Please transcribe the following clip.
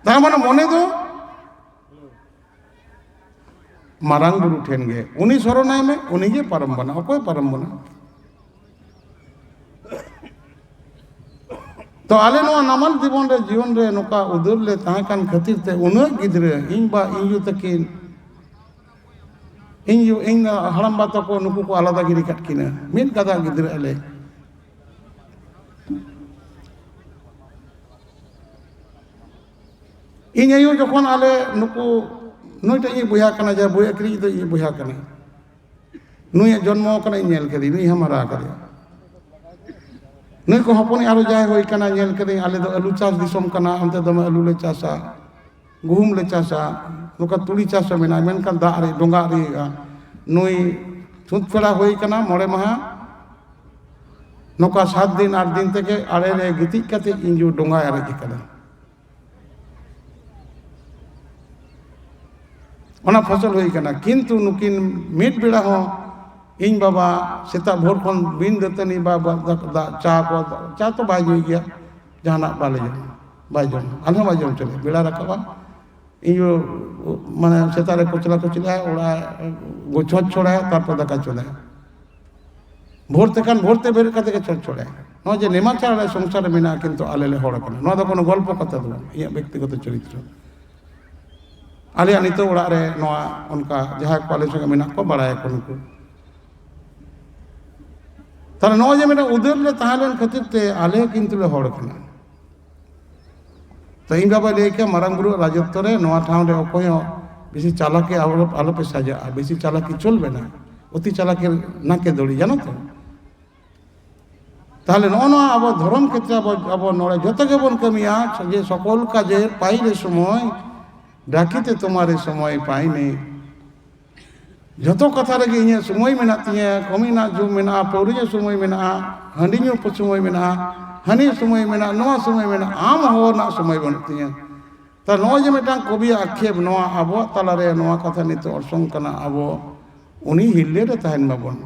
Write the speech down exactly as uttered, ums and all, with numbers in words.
ᱛᱟᱨ ᱢᱟᱱᱮ ᱢᱚᱱᱮ ᱫᱚ ᱢᱟᱨᱟᱝ ᱵᱩᱨᱩ ᱴᱷᱮᱱ ᱜᱮ, ᱩᱱᱤ ᱥᱚᱨᱚᱱᱟᱭ ᱢᱮ, ᱩᱱᱤ ᱜᱮ ᱯᱟᱨᱚᱢ ᱵᱚᱱᱟ᱾ ᱚᱠᱚᱭ ᱯᱟᱨᱚᱢ ᱵᱚᱱᱟ? ᱛᱚ ᱟᱞᱮ ᱱᱚᱣᱟ ᱱᱟᱢᱟᱞ ᱡᱤᱵᱚᱱ ᱨᱮ, ᱡᱤᱭᱚᱱ ᱨᱮ ᱱᱚᱝᱠᱟ ᱩᱫᱟᱹᱨ ᱞᱮ ᱛᱟᱦᱮᱸ ᱠᱟᱱ ᱠᱷᱟᱹᱛᱤᱨ ᱛᱮ ᱩᱱᱟᱹᱜ ᱜᱤᱫᱽᱨᱟᱹ, ᱤᱧ ᱵᱟ, ᱤᱧ ᱭᱩ ᱛᱟᱹᱠᱤᱱ, ᱤᱧ ᱭᱩ, ᱤᱧ ᱦᱟᱲᱟᱢᱵᱟ ᱛᱟᱠᱚ, ᱱᱩᱠᱩ ᱠᱚ ᱟᱞᱟᱫᱟ ᱜᱤᱰᱤ ᱠᱟᱫ ᱠᱤᱱᱟ᱾ ᱢᱤᱫ ᱜᱟᱫᱟ ᱜᱤᱫᱽᱨᱟᱹ ᱟᱞᱮ᱾ ᱤᱧ ᱟᱭᱳ ᱡᱚᱠᱷᱚᱱ ᱟᱞᱮ ᱱᱩᱠᱩ, ᱱᱩᱭᱴᱟᱜ ᱤᱧ ᱵᱚᱭᱦᱟ ᱠᱟᱱᱟ, ᱡᱟᱦᱟᱸ ᱵᱳᱭ ᱟᱹᱠᱷᱨᱤᱧ ᱫᱚ ᱤᱧ ᱵᱚᱭᱦᱟ ᱠᱟᱱᱟ, ᱱᱩᱭᱟᱜ ᱡᱚᱱᱢᱚ ᱠᱟᱱᱟ, ᱤᱧ ᱧᱮᱞ ᱠᱮᱫᱮᱭᱟ, ᱱᱩᱭ ᱦᱟᱢᱟᱨᱟ ᱠᱟᱫᱮᱭᱟ᱾ ᱱᱩᱭ ᱠᱚ ᱦᱚᱯᱚᱱᱤᱡ ᱟᱨᱚ ᱡᱟᱦᱟᱸᱭ ᱦᱩᱭ ᱠᱟᱱᱟ, ᱧᱮᱞ ᱠᱮᱫᱮᱧ, ᱟᱞᱮ ᱫᱚ ᱟᱹᱞᱩ ᱪᱟᱥ ᱫᱤᱥᱚᱢ ᱠᱟᱱᱟ, ᱚᱱᱛᱮ ᱫᱚᱢᱮ ᱟᱹᱞᱩ ᱞᱮ ᱪᱟᱥᱟ, ᱜᱩᱦᱩᱢ ᱞᱮ ᱪᱟᱥᱟ, ᱱᱚᱝᱠᱟ ᱛᱩᱲᱤ ᱪᱟᱥ ᱦᱚᱸ ᱢᱮᱱᱟᱜᱼᱟ, ᱢᱮᱱᱠᱷᱟᱱ ᱫᱟᱜ ᱨᱮ ᱰᱚᱸᱜᱟᱜ ᱨᱮ ᱦᱩᱭᱩᱜᱼᱟ᱾ ᱱᱩᱭ ᱪᱷᱩᱸᱛ ᱯᱷᱮᱲᱟ ᱦᱩᱭ ᱠᱟᱱᱟ ᱢᱚᱬᱮ ᱢᱟᱦᱟ, ᱱᱚᱝᱠᱟ ᱥᱟᱛ ᱫᱤᱱ ᱟᱴ ᱫᱤᱱ ᱛᱮᱜᱮ ᱟᱲᱮ ᱨᱮ ᱜᱤᱛᱤᱡ ᱠᱟᱛᱮ ᱤᱧ ᱭᱩ ᱰᱚᱸᱜᱟᱭ ᱟᱨᱮᱡ ᱟᱠᱟᱫᱟ᱾ ᱚᱱᱟ ᱯᱷᱚᱥᱚᱞ ᱦᱩᱭ ᱠᱟᱱᱟ, ᱠᱤᱱᱛᱩ ᱱᱩᱠᱤᱱ ᱢᱤᱫ ᱵᱮᱲᱟ ᱦᱚᱸ ᱤᱧ ᱵᱟᱵᱟ ᱥᱮᱛᱟᱜ ᱵᱷᱳᱨ ᱠᱷᱚᱱ ᱵᱤᱱ ᱫᱟᱹᱛᱟᱹᱱᱤ ᱵᱟ, ᱵᱟ, ᱫᱟᱜ, ᱫᱟᱜ, ᱪᱟ ᱠᱚ, ᱪᱟ ᱛᱚ ᱵᱟᱭ ᱧᱩᱭ ᱜᱮᱭᱟ, ᱡᱟᱦᱟᱱᱟᱜ ᱵᱟᱞᱮ ᱡᱚᱢᱟ, ᱵᱟᱭ ᱡᱚᱢᱟ, ᱟᱞᱮ ᱦᱚᱸ ᱵᱟᱭ ᱡᱚᱢ ᱦᱚᱪᱚ ᱞᱮᱭᱟ᱾ ᱵᱮᱲᱟ ᱨᱟᱠᱟᱵᱟ, ᱤᱧ ᱭᱩ ᱢᱟᱱᱮ ᱥᱮᱛᱟᱜ ᱨᱮ ᱠᱚᱪᱞᱟ ᱠᱚᱪᱞᱟᱭᱟ, ᱚᱲᱟᱜ ᱜᱚ ᱪᱷᱚᱸᱪ ᱪᱷᱚᱲᱟᱭᱟ, ᱛᱟᱨᱯᱚᱨ ᱫᱟᱠᱟ ᱪᱚᱸᱫᱟᱭᱟ᱾ ᱵᱷᱳᱨ ᱛᱮᱠᱷᱟᱱ ᱵᱷᱳᱨ ᱛᱮ ᱵᱮᱨᱮᱫ ᱠᱟᱛᱮ ᱜᱮ ᱪᱷᱚᱸᱪ ᱪᱷᱚᱲᱟᱭᱟ᱾ ᱱᱚᱜᱼᱚᱭ ᱡᱮ ᱱᱮᱢᱟᱪᱟᱨ ᱟᱞᱮ ᱥᱚᱝᱥᱟᱨ ᱨᱮ ᱢᱮᱱᱟᱜᱼᱟ, ᱠᱤᱱᱛᱩ ᱟᱞᱮ ᱞᱮ ᱦᱚᱲ ᱠᱟᱱᱟ᱾ ᱱᱚᱣᱟ ᱫᱚ ᱠᱳᱱᱳ ᱜᱚᱞᱯᱚ ᱠᱟᱛᱷᱟ ᱫᱚ ᱵᱟᱝ, ᱤᱧᱟᱹᱜ ᱵᱮᱠᱛᱤᱜᱚᱛᱚ ᱪᱚᱨᱤᱛᱨᱚ᱾ ᱟᱞᱮᱭᱟᱜ ᱱᱤᱛᱚᱜ ᱚᱲᱟᱜ ᱨᱮ ᱱᱚᱣᱟ ᱚᱱᱠᱟ ᱡᱟᱦᱟᱸᱭ ᱠᱚ ᱟᱞᱮ ᱥᱚᱸᱜᱮ ᱢᱮᱱᱟᱜ ᱠᱚᱣᱟ, ᱵᱟᱲᱟᱭᱟᱠᱚ ᱱᱩᱠᱩ᱾ ᱛᱟᱦᱞᱮ ᱱᱚᱜᱼᱚᱭ ᱡᱮ ᱢᱤᱫᱴᱟᱝ ᱩᱫᱟᱹᱨ ᱞᱮ ᱛᱟᱦᱮᱸ ᱞᱮᱱ ᱠᱷᱟᱹᱛᱤᱨ ᱛᱮ ᱟᱞᱮ ᱠᱤᱱᱛᱩ ᱞᱮ ᱦᱚᱲ ᱠᱟᱱᱟ᱾ ᱛᱚ ᱤᱧ ᱵᱟᱵᱟᱭ ᱞᱟᱹᱭ ᱠᱮᱭᱟ, ᱢᱟᱨᱟᱝ ᱵᱩᱨᱩᱣᱟᱜ ᱨᱟᱡᱚᱛᱛᱚ ᱨᱮ ᱱᱚᱣᱟ ᱴᱷᱟᱶ ᱨᱮ ᱚᱠᱚᱭ ᱦᱚᱸ ᱵᱮᱥᱤ ᱪᱟᱞᱟᱠᱤ ᱟᱞᱚ, ᱟᱞᱚᱯᱮ ᱥᱟᱡᱟᱜᱼᱟ, ᱵᱮᱥᱤ ᱪᱟᱞᱟᱠᱤ ᱪᱚᱞᱵᱮ ᱱᱟ, ᱚᱛᱤ ᱪᱟᱞᱟᱠᱤ ᱱᱟ ᱠᱮ ᱫᱚᱲᱤ, ᱡᱟᱱᱚ ᱛᱚ? ᱛᱟᱦᱞᱮ ᱱᱚᱜᱼᱚ ᱱᱚᱣᱟ ᱟᱵᱚ ᱫᱷᱚᱨᱚᱢ ᱠᱷᱮᱛᱨᱮ ᱟᱵᱚ, ᱟᱵᱚ ᱱᱚᱰᱮ ᱡᱚᱛᱚ ᱜᱮᱵᱚᱱ ᱠᱟᱹᱢᱤᱭᱟ, ᱡᱮ ᱥᱚᱠᱚᱞ ᱠᱟᱡᱮ ᱯᱟᱭᱞᱮ ᱥᱚᱢᱚᱭ, ᱰᱟᱠᱤᱛᱮ ᱛᱳᱢᱟᱨᱮ ᱥᱚᱢᱚᱭ ᱯᱟᱭᱱᱮ᱾ ᱡᱚᱛᱚ ᱠᱟᱛᱷᱟ ᱨᱮᱜᱮ ᱤᱧᱟᱹᱜ ᱥᱚᱢᱚᱭ ᱢᱮᱱᱟᱜ ᱛᱤᱧᱟᱹ, ᱠᱟᱹᱢᱤ ᱨᱮᱱᱟᱜ ᱡᱩ ᱢᱮᱱᱟᱜᱼᱟ, ᱯᱟᱹᱣᱨᱟᱹ ᱧᱩ ᱥᱚᱢᱚᱭ ᱢᱮᱱᱟᱜᱼᱟ, ᱦᱟᱺᱰᱤ ᱧᱩ ᱥᱚᱢᱚᱭ ᱢᱮᱱᱟᱜᱼᱟ, ᱦᱟᱹᱱᱤ ᱥᱚᱢᱚᱭ ᱢᱮᱱᱟᱜᱼᱟ, ᱱᱚᱣᱟ ᱥᱚᱢᱚᱭ ᱢᱮᱱᱟᱜᱼᱟ, ᱟᱢ ᱦᱚᱦᱚ ᱨᱮᱱᱟᱜ ᱥᱚᱢᱚᱭ ᱵᱟᱹᱱᱩᱜ ᱛᱤᱧᱟᱹ᱾ ᱛᱟ ᱱᱚᱜᱼᱚᱭ ᱡᱮ ᱢᱤᱫᱴᱟᱝ ᱠᱚᱵᱤᱭᱟᱜ ᱟᱠᱷᱮᱯ, ᱱᱚᱣᱟ ᱟᱵᱚᱣᱟᱜ ᱛᱟᱞᱟᱨᱮ ᱱᱚᱣᱟ ᱠᱟᱛᱷᱟ ᱱᱤᱛᱚᱜ ᱚᱨᱥᱚᱝ ᱠᱟᱱᱟ, ᱟᱵᱚ ᱩᱱᱤ ᱦᱤᱨᱞᱟᱹ ᱨᱮ ᱛᱟᱦᱮᱱ ᱢᱟᱵᱚᱱ᱾